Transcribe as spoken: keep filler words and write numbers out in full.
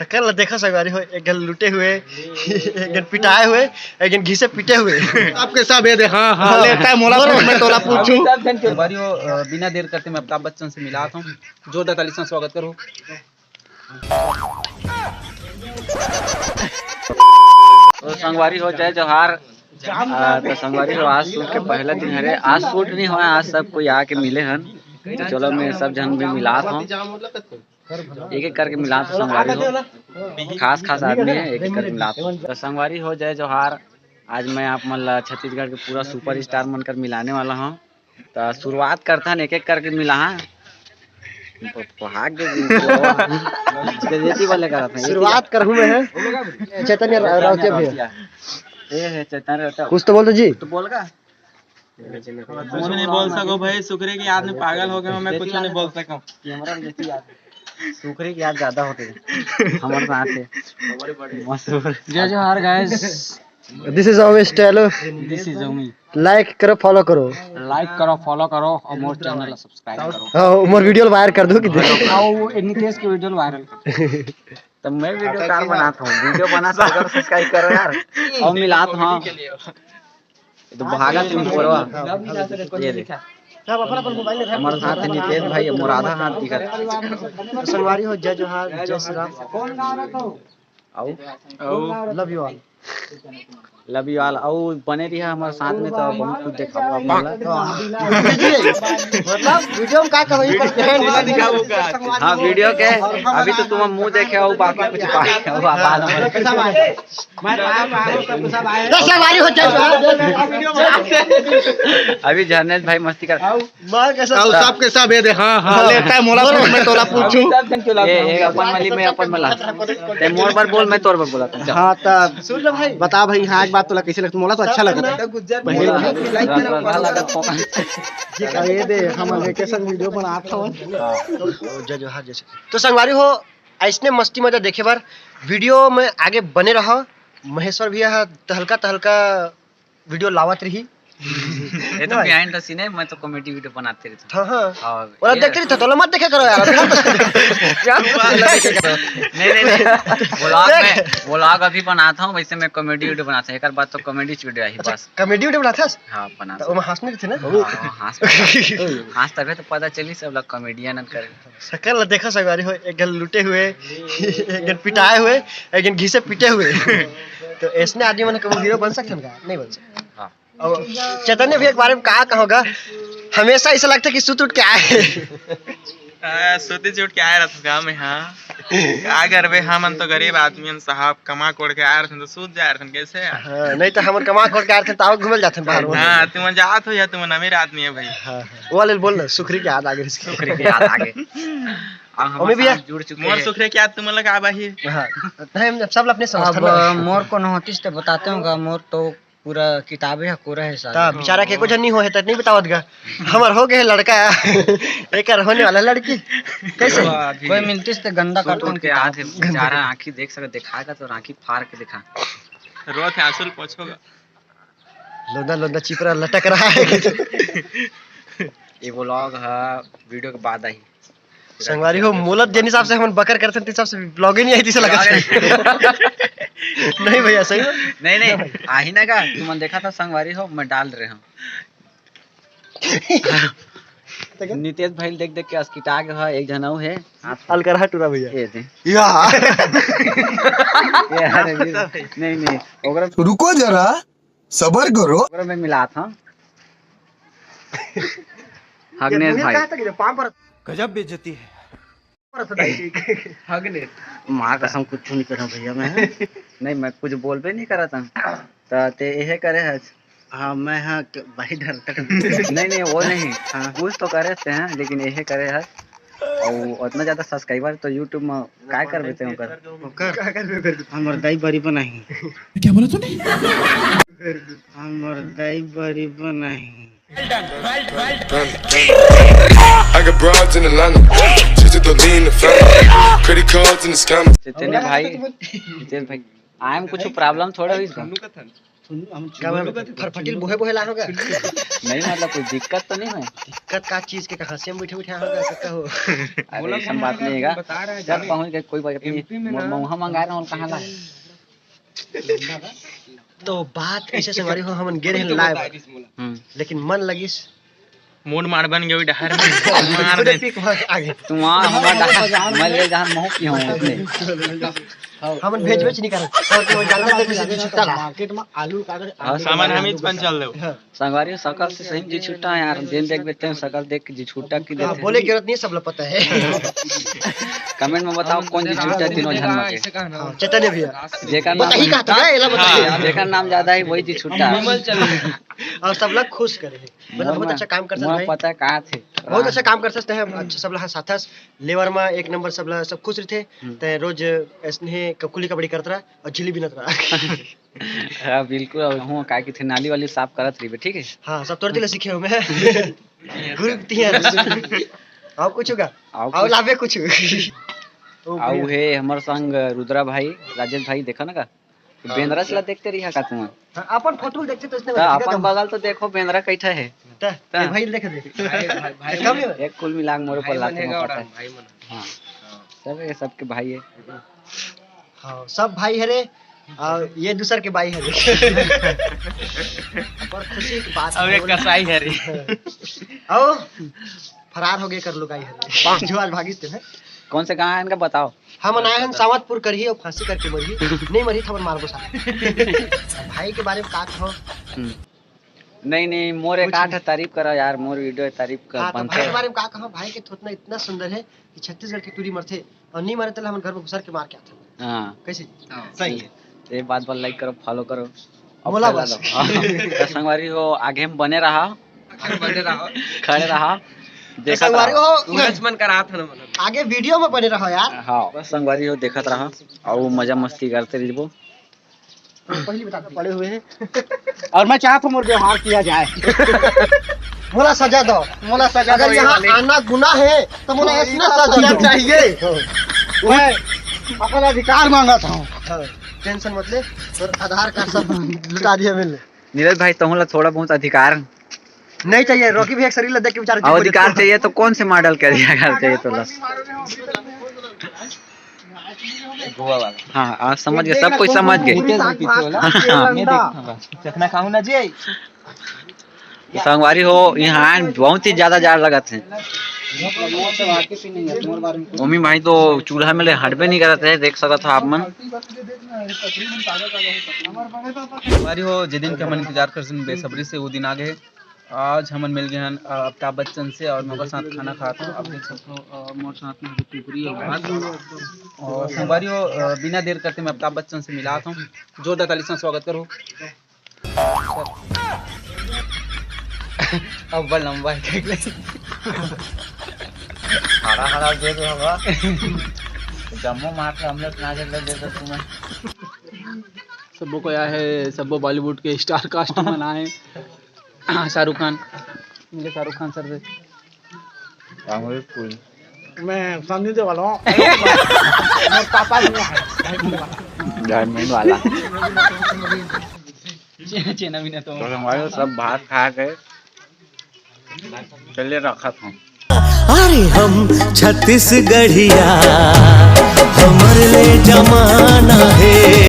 शक्ल ला देखो संगवारी हो, एक गन लूटे हुए, एक गन पिटाए हुए, एक गन घिसे पीटे हुए। आपके सब ये दे, हाँ, हाँ, हाँ। लेता है मोला, बोलो। मैं तोला पूछूं। संगवारी हो, अ, बिना देर करते मैं अमिताभ बच्चन से मिलात हूँ। जोरदार ताली से स्वागत करो। तो संगवारी हो, जय जोहार। आ, तो संगवारी हो, आज शूट के पहला दिन हरे। आज शूट नहीं हुआ, आज सब कोई आके मिले हन। तो चलो, मैं सब झन भी मिलात हूँ, एक एक करके मिलात हूँ संगवारी हो। खास खास आदमी है, एक एक करके मिलात हूँ। तो संगवारी हो, जय जोहार। आज मैं आप मन ला छत्तीसगढ़ के पूरा सुपर स्टार मन कर मिलाने वाला हूँ। तो शुरुआत करथन, एक एक करके मिलाहा। प-, पहाग दे दी। गजैती वाले करत हैं। शुरुआत करहूँ मैं, है। चैतन्य रा-, राउतिया भैया। ये है चैतन्य राउतिया। कुछ तो बोल दो जी। तो बोल का? कुछ नहीं बोल सको भाई, सुखरी की याद में पागल हो गए हो, मैं कुछ नहीं बोल सकूं। कैमरा में जैसी याद, सुखरी की याद ज्यादा होती है हमारे साथ है। मशहूर। जय जोहार guys। This is Omi Style। This is Omi। Like करो, follow करो। Like करो, follow करो और मोर चैनल ला सब्सक्राइब करो। हाँ, मोर वीडियो वायरल कर दो कि दे। आओ, नितेश के वीडियो वायरल। तो मैं वीडियो कार बनाता हूँ, वीडियो बना तो अगर सब्सक्राइब करो यार। और मिलात हूँ। ये तो भागत में परवा। ये देख। हमारे साथ है नितेश भाई, मोर आधा हाथ दिखा। संगवारी हो, जय जोहार, जय श्री राम। आओ। आओ। Love you all। Love you all। आओ, बने रहिया हमारे साथ में, तो बहुत कुछ देखाबो आप मन ला। मतलब वीडियो में का कहो, ये पर दिखाबो का? हाँ, वीडियो के अभी तो तुम मुंह देखे हो, बाकी कुछ पा-, वो बाद में। कैसा भाई? मैं आया, मैं आया, सब कुछ सब आया। तो संगवारी हो, जय जोहार। अभी झरनेश भाई मस्ती कर। मार के सब आओ, सबके सब ये दे, हाँ, हाँ, हाँ। लेता है मोला, बोलो। मैं तोला पूछूं। ये, ये अपन वाली में अपन वाला। ते मोर बर बोल, मैं तोर बर बोला था। हाँ, त सुन ले भाई। बता भाई, हाँ, एक बात तोला कैसे लगता? मोला तो अच्छा लगता है। मोला, मोला, मोला, मोला। ये दे, हम वेकेशन वीडियो बनात हवन। हाँ। जय जोहार, जय श्री। तो संगवारी हो, ऐसने मस्ती मजा देखे बर वीडियो में आगे बने रहो। महेश्वर भैया ह तहलका तहलका वीडियो लावत रही। ये तो नहीं भाई। Behind the scene है, मैं तो कॉमेडी वीडियो बनाते रहता हूँ। हाँ, हाँ। और ओला ये देखते रहिथे, तोला मत देखे करो यार। नहीं, नहीं, नहीं। व्लॉग देख। में, व्लॉग अभी बनाता हूँ, वैसे मैं कॉमेडी वीडियो बनाता हूँ। एक बार तो कॉमेडी वीडियो आई अच्छा, बस। Comedy video बनाथस? हाँ, बनाता तो हूँ। ओमा हंस नहीं रहिथे ना? हाँ, हाँ, हंस, हंस तभे तो पता चली सब लोग कॉमेडियन करे। शक्ल ला देखो संगवारी हो, एक गन लूटे हुए, एक गन पिटाए हुए, एक गन घिसे पीटे हुए। तो ऐसने आदमी मन कभी हीरो बन सकथन का? नहीं बन सकते। हाँ। और चैतन्य भैया के बारे में का कहोगा? हमेशा ऐसा लगता है कि सुत उठ के आए। आ, सुती उठ के आए रहत गाँव में, हाँ। का करबे, हमन तो गरीब आदमी हन साहब, कमा कोड़ के आए रहथन तो सूत जाए रहथन, कैसे यार? हाँ, नहीं तो हमन कमा कोड़ के आए रहथन तो आओ घूमल जाथन बाहर। हाँ, तुमन जात हो या तुमन अमीर आदमी है भाई। हाँ, हाँ। वो वाले बोल ना, सुखरी के याद आ गए इसके। सुखरी के याद आ गए। अब हम ओमी भैया। साथ जुड़ चुके मोर हैं। सुखरी के याद तुमन लगा बाही। हाँ, नहीं, हम सब अपने समझथन अब ना। मोर कोनो होतिस ते बताते होगा, मोर तो पूरा किताबे ह कोरा है सारा। ता बेचारा के एको झन नहीं हो है, त नहीं बतावत गा। हमर हो गए लड़का, एकर होने वाला लड़की। कैसे? वाह, अभी कोई मिलतिस ते गंदा सूट करतन उठ के किताब। आत हे, बेचारा आँखी देख सके, दिखाएगा तो आँखी फाड़ के दिखा। रोत है, आंसू पोछोगा। लोंदा लोंदा चिपरा लटक रहा है। ये व्लॉग है, वीडियो के बाद आई। संगवारी हो, मोला जेन हिसाब से हमन बकर करथन, तेन हिसाब से vlog ही नहीं आई, जैसे लगा। नहीं भैया, सही में। नहीं, नहीं, आही ना का, तुमन देखा था संगवारी हो, मैं डाल रहे हूँ। नितेश भाई देख देख के अस्किटा के ह, एक झन अउ है। हाथ अलकरहा टूरा भैया। ये दे। या। ये अरे, नहीं, नहीं, ओकरा रुको जरा, सबर करो। ओकरा में मिलात हूँ। हगनेश भाई। गजब बेइज्जती है। हगनेश। माँ कसम कुछ नहीं करा भैया मैं। नहीं, मैं कुछ बोलबे नहीं करा था। त ते यह करे है। हाँ, मैं हाँ, क-, भाई डर तक। नहीं, नहीं, वो नहीं। हाँ। कुछ तो करे थे हैं, लेकिन यह करे है। और उतना ज्यादा subscriber तो YouTube में काय कर देते हैं ओकर? ओकर? हमर दाई बरी बनाही। क्या बोला तूने? हमर दाई बरी बनाही। I got broads in Atlanta, just to lean the family, credit cards and the scammers। चैतन्य भाई, चैतन्य भाई, आए में कुछ problem थोड़ा होइस का? का मैं फरफटी ल बोहे बोहे ला होगा? नहीं, मतलब कोई दिक्कत तो नहीं है? दिक्कत का चीज के, कहाँ से हम बैठे बैठे होगा, का हो? अरे, ऐसा बात नहीं है। जब पहुंच गए, कोई बात नहीं। मौहा मंगा रहा हूँ, कहाँ ला? तो बात ऐसे संगवारी हो, हमन गे रहे live, हम्म। लेकिन मन लगिस मूड मार बन गयो डहर में। मार दे। पिक मार आगे। तू वहाँ हमारा डहर, मैं ले जहाँ महू की हूँ अपने। हमन भेज भेज नहीं करत। और तो ज्यादा देर से छुट्टा ला। मार्केट में आलू का अगर हाँ, सामान हम ही पहुंचा देबो। हाँ। संगवारी हो, सकल से सही में जी छुट्टा है यार। जेन देख बेते हैं, सकल देख के जी छुट्टा की हाँ, देते बोले हैं। की जरूरत नहीं, सब लोग पता है। कमेंट में बताओ कौन जी छुट्टा है तीनों झन में के। हाँ, चैतन्य भैया। जेकर बता ही नाम, कहा था, एला बता। हाँ, जेकर नाम ज्यादा है वही जी छुट्टा है। और सब लोग खुश करे हैं। मतलब, बहुत अच्छा काम करता है भाई। पता है कहाँ थे। बहुत अच्छा काम करता है। अच्छा, सब लोग साथ लेवर में एक नंबर, सब लोग सब खुश रहते। हम्म। ते रोज ऐसने ककुली कबड्डी करता रहा और झिल्ली बिनत रहा। हाँ, बिल्कुल। अब हूँ का कि थे नाली वाली साफ करत रहिबे, ठीक है? हाँ, सब तोर दिल सीखे हो मैं। गुरु तिहार। आओ कुछ होगा? आओ आओ कुछ? लावे कुछ। ओ आओ भैया। हे हमर संग रुद्रा भाई, राजेश भाई, देखा ना का? हाँ। बेंदरा से ला देखते रही का तुम? हाँ, अपन फोटो देखते तो इसने त देखा अपन था। बगल तो देखो, बेंदरा कैठा है। त, त। ये भाई देख दे। भाई, भाई, भाई कम ही हो। एक कुल मिलाक मोरे पर भाई लाते बनेगा में और पता है। भाई बना। हाँ। हाँ। सब ये सबके भाई है। हाँ, सब भाई हरे, और ये दूसर के भाई हरे। पर खुशी की बात अब है, एक बोले। कसाई हरे। आओ, फरार हो गए कर लुगाई हरे। जो आज भागिस थे ना। कौन से गाँव है इनका बताओ। हमन आए हन सावतपुर करही और फांसी करके मरही, नहीं मरही थमन मारबो साला। भाई के बारे में का कहो? हम्म। नहीं, नहीं, मोर एक कुछ आठ नहीं। तारीफ करो यार, मोर वीडियो तारीफ कर हाँ, तो बनते भाई के हैं। बारे में का कहो? भाई के थोथना इतना सुंदर है कि छत्तीसगढ़ की टूरी मरथे और नहीं मरे तो हमन घर में घुसर के मार के आथे। हाँ। कैसे? हाँ। सही है। ये बात पर लाइक करो, फॉलो करो। और मोला फैला बस। दो। हाँ। तो संगवारी हो, आगे में बने रहा। आगे बने रहा। खड़े रहा। तो देखा संगवारी रहा। हो, उनच मन करा था ना, मतलब। आगे वीडियो में बने रहो यार। हाँ, बस संगवारी हो, देखत रहा। और मजा मस्ती करते रहिबो। पहली बता दो। पड़े हुए हैं। और मैं चाहता हूँ मोर व्यवहार किया जाए। मोला सजा दो। मोला सजा अगर दो, ये यहाँ वाली। आना गुनाह है, तो मोला तो ऐसना इतना सजा सजा दो। चाहिए। मैं अपन अधिकार मांगत हूँ। हाँ, टेंशन मत ले, तोर आधार कार्ड सब लुटा दिया मैंने। नीरज भाई, तहूँ ला थोड़ा बहुत अधिकार नहीं चाहिए। रॉकी भैया के शरीर ला देख के बेचारा और अधिकार चाहिए तो कौन से मॉडल के अधिकार चाहिए तो बस। गोवा वाला। हाँ, आज समझ गए, सब कोई समझ गए। हाँ। मैं देखा बस, चखना खाऊं ना जी। संगवारी हो, यहाँ बहुत ही ज्यादा जाड़ लगत है। ओमी भाई तो चूल्हा में ले हटबे नहीं करत है, देख सकत हो आप मन। संगवारी हो, जे दिन के हमन इंतजार कर बेसब्री से, वो दिन आ गए। आज हमन मिल गए हैं, अ, अमिताभ बच्चन से और मोकर साथ खाना खात हन। आप देख सकते हो, अ, मोर साथ में कुकरी और भात। और संगवारी हो, अ, बिना देर करते मैं अमिताभ बच्चन से मिलात हूँ। जोरदार ताली से स्वागत करो। अब बड़ लंबा है, देख ले। हरा हरा दे दो हवा। जम्मो मार के हमने अपना के ले दे दो तुम्हें। सबको आया है, सबको बॉलीवुड के स्टार कास्ट में आए। शाहरुख खान, मिले शाहरुख खान सर से। कांग्रेस कोई। मैं सनी देओल हूँ। मेरे पापा भी हैं। डायमंड वाला। चे-, चेना भी ना तो। तो हमारे सब भात खा के चले रखा था। अरे हम छत्तीसगढ़िया, हमर ले जमाना है।